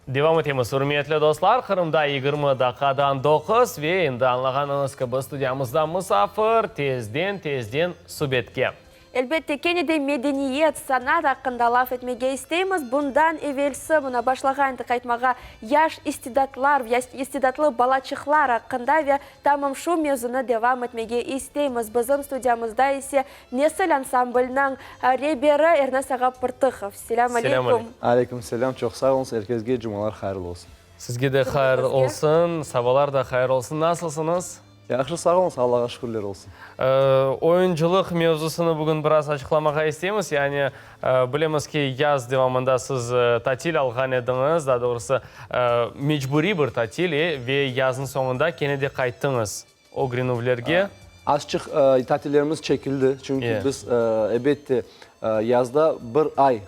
Devam etemiz, ürmetli dostlar, Qırımda 20 daqqadan doquz ve endi añlağanıñız kibi studiyamızda musafir, tezden, tezden subetke. Elbette, kene de medeniyet, sanat aqqında laf etmege isteymiz. Bundan evelsi, mına, başlağan edik aytmağa, yaş istidatlar, istidatlı balaçıqlar aqqında ve tamam şu mevzunı devam etmege isteymiz. Bizim studiyamızda ise Nesil ansambliniñ reberi Ernes ağa Pırtıhov. Selâm aleyküm. Aleyküm selâm, çoq sağ oluñız, er kesge cumalar hayırlı olsun. Sizge de hayır olsun, sabalar da hayır olsun. Nasılsıñız? Yahşı, sağ oluñız, Allağa şükürler olsun. Oyuncılıq mevzusını bugün biraz açıqlamağa isteymiz. Yani, bilemiz ki, yaz devamında siz tatil alğan ediñiz, daa doğrusı, mecburiy bir tatil, ve yaznıñ soñunda kene de qayttıñız ögrenüvlerge. Azçıq tatillerimiz çekildi, çünki biz, elbette, yazda bir ay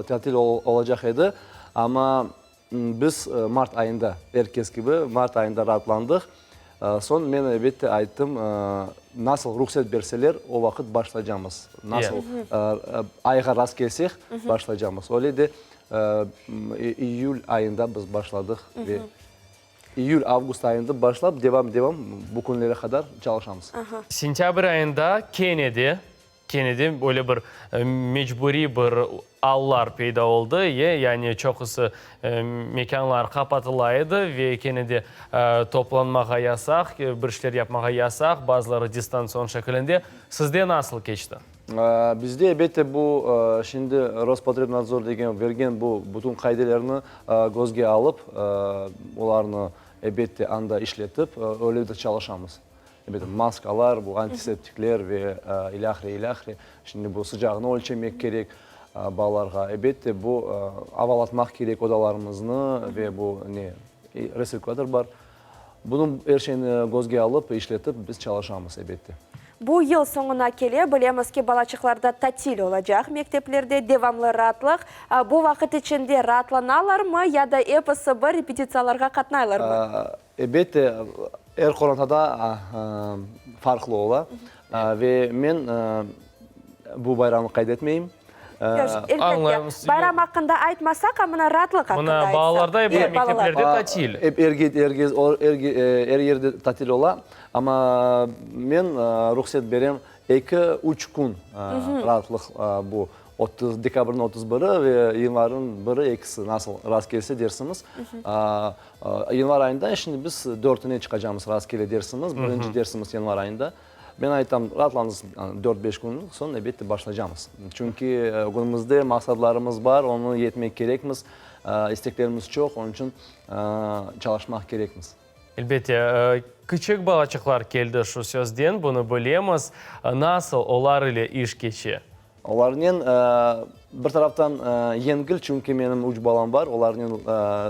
tatil olacaq edi, amma Biz mart ayında, er kes kibi, mart ayında raatlandıq. Soñ men, elbette, ayttım, nasıl ruhset berseler, o vaqıt başlaycamız. Nasıl ayğa rast kelsek, başlaycamız. Öyle de iyül ayında biz başladıq ve iyül, avgust ayında başlap, devam, devam bu künlere qadar çalışamız. Sentâbr ayında kene de Kene de böyle bir mecburiy bir allar peyda oldı, yani çoqusı mekânlar qapatıla edi ve kene de toplanmağa yasaq, bir şeyler yapmağa yasaq, bazıları distantsion şekilinde. Sizde nasıl keçti? Bizde, elbette, bu şimdi Rospotrebnadzor degen bergen bu bütün qaidelerni közge alıp, olarnı, elbette, anda işletip, öyle de çalışamız. Elbette, maskalar, bu antiseptikler ve ilâhre, ilâhre. Şimdi bu sıcağını ölçemek kerek balalarğa. Elbette, bu avalatmaq kerek odalarımıznı ve bu ne, resirkülator bar. Bunıñ er şeyni közge alıp, işletip biz çalışamız, elbette. Bu yıl soñuna kele, bilemiz ki, balaçıqlarda tatil olacaq mekteplerde, devamlı raatlıq. Bu vaqıt içinde raatlanalarmı ya da episi bir repetitsiyalarğa qatnaylarmı? Elbette, er qorantada farqlı ola ve men bu bayramnı qayd etmeyim. Elbette, bayram aqqında aytmasaq, a mına raatlıq aqqında aytsaq. Mına balalarda ep mekteplerde tatil. Ep er yerde tatil ola, amma men ruhset berem eki-üç kün raatlıq bu. 30, dekabrniñ 31-i ve yanvarniñ biri, ekisi nasıl rast kelse dersimiz. Yanvar ayında şimdi biz dörtüne çıqacamız rast kele dersimiz, birinci dersimiz yanvar ayında. Men aytam, raatlanıñız dört-beş kün, soñ elbette başlaycamız. Çünki ögümizde maqsadlarımız bar, onı yetmek kerekmiz, isteklerimiz çoq, onıñ içün çalışmaq kerekmiz. Elbette, kiçik balaçıqlar keldi şu sözden, bunı bilemiz. Nasıl olar ile iş keçe? Olarnen bir taraftan yengil, çünki menim üç balam bar, olarnen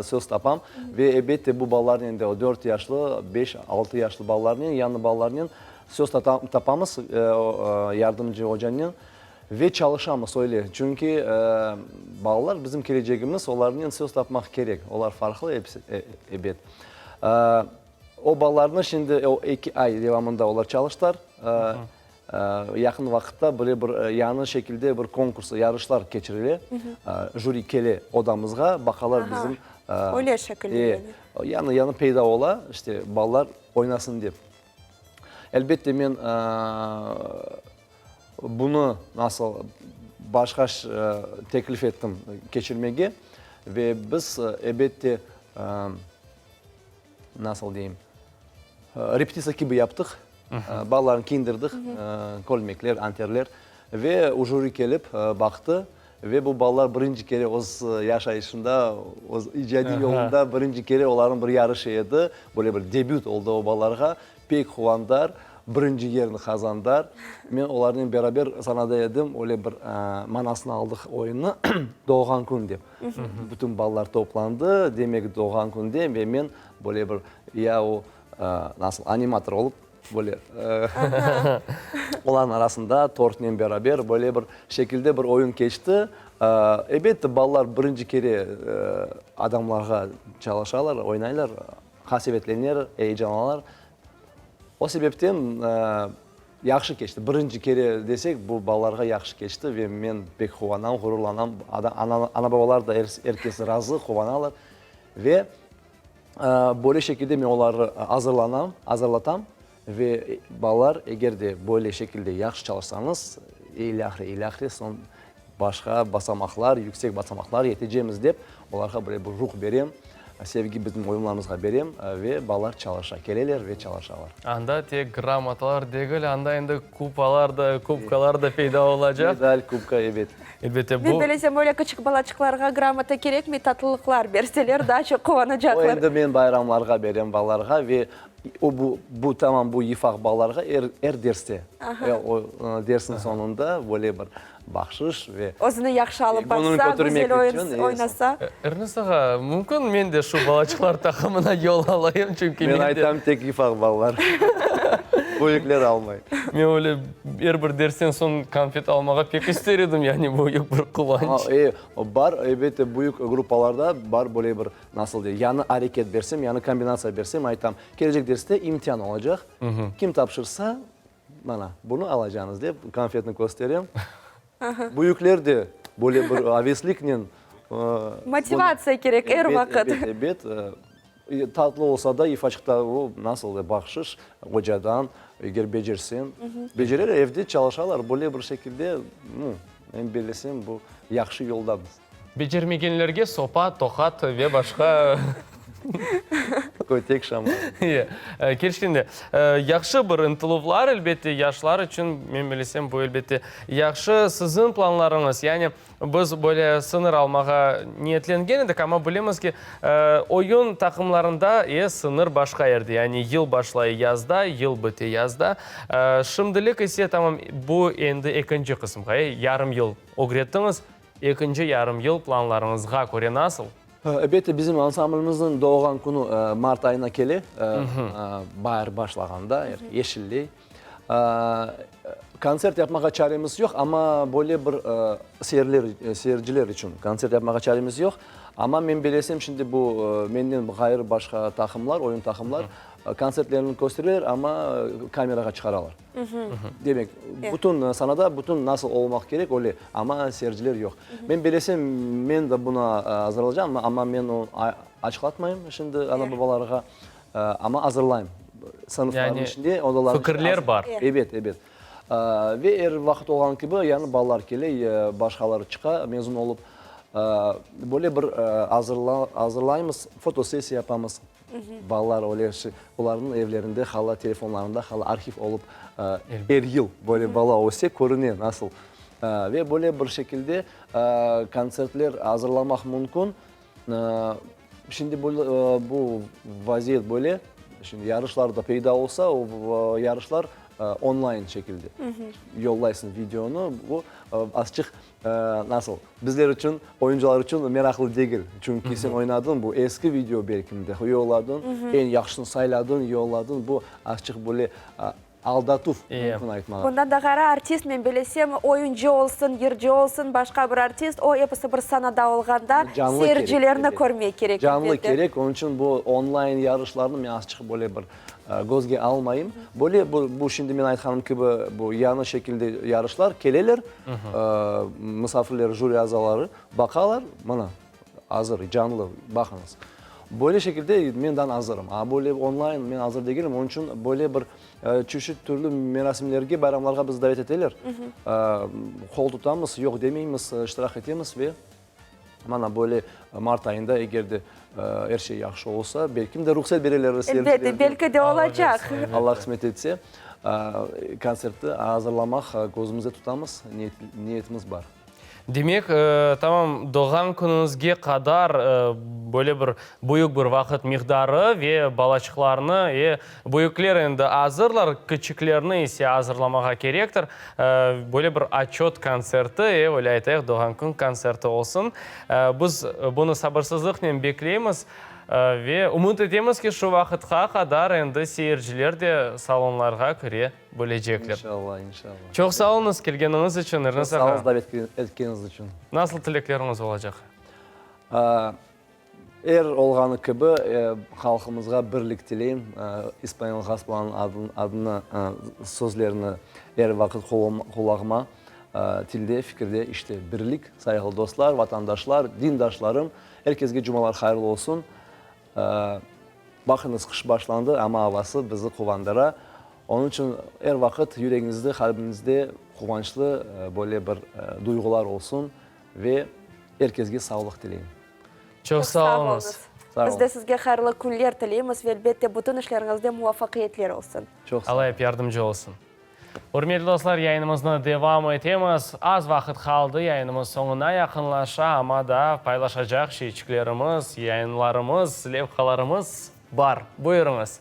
söz tapam. Ve elbette bu balalarnen de, o dört yaşlı, beş, altı yaşlı balalarnen, yañı balalarnen söz tapamız yardımcı ocanen ve çalışamız öyle. Çünki balalar bizim kelecegimiz, olarnen söz tapmaq kerek. Olar farqlı episi, ebet. O balalarnı şimdi o eki ay devamında olar çalıştılar. Yaqın vaqıtta böyle bir yañı şekilde bir konkurs, yarışlar keçirile. Jüri kele odamızğa, baqalar bizim. Öyle şekilde yani. Yañı, yañı peyda ola, işte, balalar oynasın dep. Elbette, men bunı nasıl başqa teklif ettim keçirmege ve biz, elbette, nasıl deyim, repetitsiya kibi yaptıq. Balalarnı kiyindirdik, kölmekler, anterler ve jüri kelip baqtı ve bu balalar birinci kere öz yaşayışında, öz icadiy yolunda birinci kere olarnıñ bir yarışı edi, böyle bir debüt oldı o balalarğa, pek quvandılar, birinci yerni qazandılar. Men olarnen beraber sanada edim, öyle bir manasını aldıq oyunnı, Doğğan kün dep. Bütün balalar toplandı, demek doğğan künde ve men böyle bir ya o Nasıl animator olıp, böyle olarnıñ arasında tortnen beraber böyle bir şekilde bir oyun keçti. Elbette, balalar birinci kere adamlarğa çalışalar, oynaylar, qasevetlener, eyecanlanalar. O sebepten yahşı keçti. Birinci kere desek, bu balalarğa yahşı keçti ve men pek quvanam, ğururlanam. Ana-babalar da er kes razı, quvanalar. Ve böyle şekilde men olarnı azırlanam, azırlatam ve balalar, eger de böyle şekilde yahşı çalışsañız, ilâhre, ilâhre, soñ başqa basamaqlar, yüksek basamaqlar yetecemiz dep, olarğa böyle bir ruh berem, sevgi bizim oyunlarımızğa berem ve balalar çalışa, keleler ve çalışalar. Anda tek gramotalar degil, anda endi kupalar da, kubkalar da peyda olacaq. Medal, kubka, ebet. Elbette, bu. Men bilesem, öyle küçük balaçıqlarğa gramota kerekmey, tatlılıqlar berseler, daa çoq quvanacaqlar. O endi men bayramlarğa berem balalarğa ve o bu, bu tamam bu yıfaq balalarğa er, er derste, o dersniñ soñunda böyle bir bahşış ve. Özüni yahşı alıp barsa, güzel oyun oynasa. Ernest ağa, mümkün men de şu balaçıqlar taqımına yol alayım, çünki men de. Men aytam, tek yıfaq balalar, büyükler almay. Men öyle er bir dersten soñ konfet almağa pek ister edim, yani büyük bir quvanç. E, bar, elbette, büyük gruppalarda bar böyle bir, nasıl dey, yañı areket bersem, yañı kombinatsiya bersem, aytam, kelecek derste imtian olacaq, kim tapşırsa, mana, bunı alacañız, dep, konfetni kösterem. Büyükler de böyle bir avesliknen. Motivatsiya kerek er vaqıt. Ebet, ebet, ebet. Tatlı olsa da, ifaçıqta o nasıl bahşış ocadan, eger becerseñ. Becereler, evde çalışalar, böyle bir şekilde, nu, men bellesem, bu yahşı yoldamız. Becermegenlerge sopa, toqat ve başqa. Kötek şama. Kerçekten de, yahşı bir ıntıluvlar, elbette, yaşlar içün, men bilesem, bu, elbette, yahşı. Siziñ planlarıñız, yani biz böyle sıñır almağa niyetlengen edik, amma bilemiz ki, oyun taqımlarında sıñır başqa yerde, yani yıl başlay yazda, yıl bite yazda. Şimdilik ise, tamam, bu endi ekinci qısımğa, yarım yıl ögrettiñiz, ekinci yarım yıl planlarıñızğa köre nasıl? Elbette, bizim ansamblimizniñ doğğan künü mart ayına kele, baar başlağanda, yeşilley. Kontsert yapmağa çaremiz yoq, amma böyle bir seyirler, seyirciler içün kontsert yapmağa çaremiz yoq. Amma men bilesem, şimdi bu menden ğayrı başqa taqımlar, oyun taqımlar kontsertlerini köstereler, amma kamerağa çıqaralar. Demek, bütün sanada, bütün nasıl olmaq kerek, öyle, amma seyirciler yoq. Men bilesem, men de buna azırlacam, amma men onı açıqlatmayım şimdi ana-babalarğa, amma azırlayım. Sınıflarnıñ içinde, odalarnıñ içinde. Fikirler bar. Ebet, ebet. Ve er vaqıt olğanı kibi, yañı balalar kele, başqaları çıqa, mezun olıp. Böyle bir azırlaymız, fotosessiya yapamız. Balalar öyle şey, olarnıñ evlerinde hala, telefonlarında hala arhiv olıp, er yıl böyle bala öse, körüne nasıl. Ve böyle bir şekilde kontsertler azırlamaq mümkün. Şimdi bu vaziyet böyle, şimdi yarışlar da peyda olsa, o yarışlar online şekilde yollaysıñ videonı, bu azçıq Nasıl? Bizler içün, oyuncılar içün meraqlı degil. Çünki sen oynadıñ, bu eski video belkim de, yolladıñ, eñ yahşısını sayladıñ, yolladıñ. Bu azçıq böyle aldatuv mümkün aytmağa. Bundan da ğayrı, artist, men bilesem, oyuncı olsun, yırcı olsun, başqa bir artist, o episi bir sanada olğanda seyircilerni körmek kerek. Canlı kerek, onıñ içün bu online yarışlarnı men azçıq böyle bir Közge almayım. Böyle bu, bu şimdi men aytqanım kibi, bu yañı şekilde yarışlar, keleler, musafirler, jüri azaları baqalar, mına, azır, canlı, baqıñız. Böyle şekilde men daa azırım. A böyle online men azır degilim, onıñ içün böyle bir çeşit türlü merasimlerge, bayramlarğa bizi davet eteler. Qol tutamız, yoq demeymiz, iştirak etemiz ve. Mana böyle mart ayında eger de er şey yahşı olsa, belkim de ruhset bereler seyircilerge. Elbette, belki de olacaq. Allah qısmet etse, kontsertni azırlamaq közümizde tutamız, niyetimiz bar. Demek, tamam doğğan künüñizge qadar böyle bir büyük bir vaqıt miqdarı ve balaçıqlarnı, e, büyükler endi azırlar, kiçiklerni ise azırlamağa kerektir. Böyle bir açöt kontserti, e, öyle aytayıq, doğğan kün kontserti olsun. Biz bunı sabırsızlıqnen bekleymiz ve ümüt etemiz ki, şu vaqıtqa qadar endi seyirciler de salonlarğa kire bilecekler. İnşallah, inşallah. Çoq sağ oluñız kelgeniñiz içün, Ernes ağa. Çoq sağ oluñız davet etkeniñiz içün. Nasıl tilekleriñiz olacaq? Er olğanı kibi, halqımızğa birlik tileyim. İsmail Gaspalanıñ adını, sözlerini er vaqıt qulağıma, tilde, fikirde, işte, birlik. Sayğılı dostlar, vatandaşlar, dindaşlarım, er kesge cumalar hayırlı olsun. Baqıñız, qış başlandı, amma avası bizi quvandıra. Onıñ içün er vaqıt yüregiñizde, qalbiñizde quvançlı böyle bir duyğular olsun ve er kesge sağlıq tileyim. Çoq sağ oluñız. Biz de sizge hayırlı künler tileymiz ve elbette bütün işleriñizde muvafaqiyetler olsun. Çoq sağ Alla ep yardımcı olsun. Ürmetli dostlar, yayınımıznı devam etemiz. Az vaqıt qaldı, yayınımız soñuna yaqınlaşa, amma daa paylaşacaq şeyçiklerimiz, yayınlarımız, levhalarımız bar. Buyurıñız.